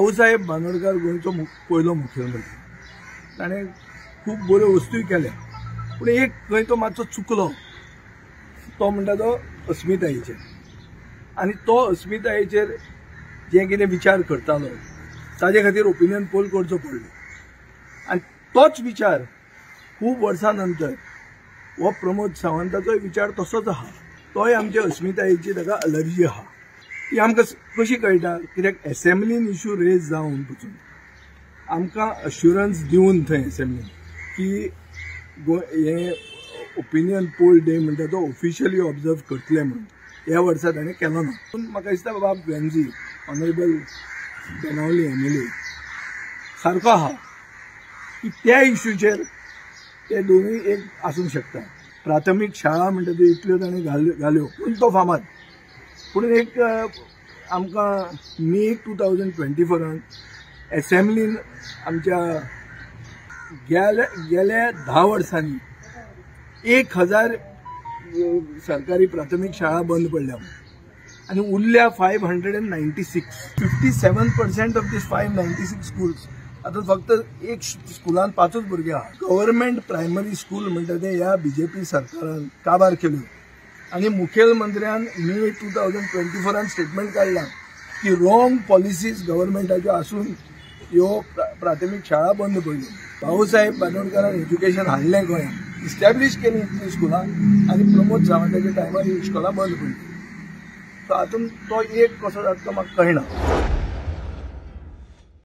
भाऊसाहेब बांदोडकर गोंयचो पयलो मुख्यमंत्री, ताणें खूब बऱ्यो वस्तूय केल्या, पूण एक खंय तो मातसो चुकलो तो म्हणटा तो अस्मितायेचेर. आनी तो अस्मितायेचेर जे कितें विचार करतालो ताजे खातीर ओपिनियन पोल करचो पडलो. आनी तोच विचार खूब वर्सां नंतर हो प्रमोद सावंताचोय विचार तसोच आहा. तोय आमचे अस्मितायेची ताका अलर्जी आहा. ती आमकां कशी कळटा, कित्याक एसेंब्लीन इशू रेज जावन पसून आमकां अश्युरन्स दिवन थंय एसेंब्लीन की हे ओपिनियन पोल डे म्हणटा तो ऑफिशियली ऑब्जर्व करतले म्हणून ह्या वर्सा ताणें केलो ना. पूण म्हाका दिसता बाब वेन्झी ऑनरेबल बेनावली एमएलए सारको आहा की त्या इशूचेर ते दोनूय एक आसूंक शकता. प्राथमीक शाळा म्हणटा त्यो इतल्यो ताणें घाल्यो पूण तो फामाद. पूण एक आमकां मे 2024 एसेंब्लीन आमच्या गेल्या 10 वर्सांनी 1000 सरकारी प्राथमीक शाळा बंद पडल्या आनी उरल्या 596. 57% ऑफ these 596 schools. आतां फक्त एक स्कुलान 5 भुरगे आहा. गव्हर्मेंट प्रायमरी स्कूल म्हणटा ते ह्या बीजेपी सरकारान काबार केल्यो आनी मुखेलमंत्र्यान मे 2024 स्टेटमेंट काडलां की रॉंग पॉलिसीज गव्हर्मेंटाच्यो आसून ह्यो प्राथमीक शाळा बंद पडल्यो. भाऊसाहेब बांदोडकरान एज्युकेशन हाडलें गोंयांत, इस्टॅब्लीश केली इतलीं स्कुलां आनी प्रमोद सावंताच्या टायमार ही स्कुलां बंद पडली. सो हातूंत तो एक कसो जाता तो म्हाका कळना.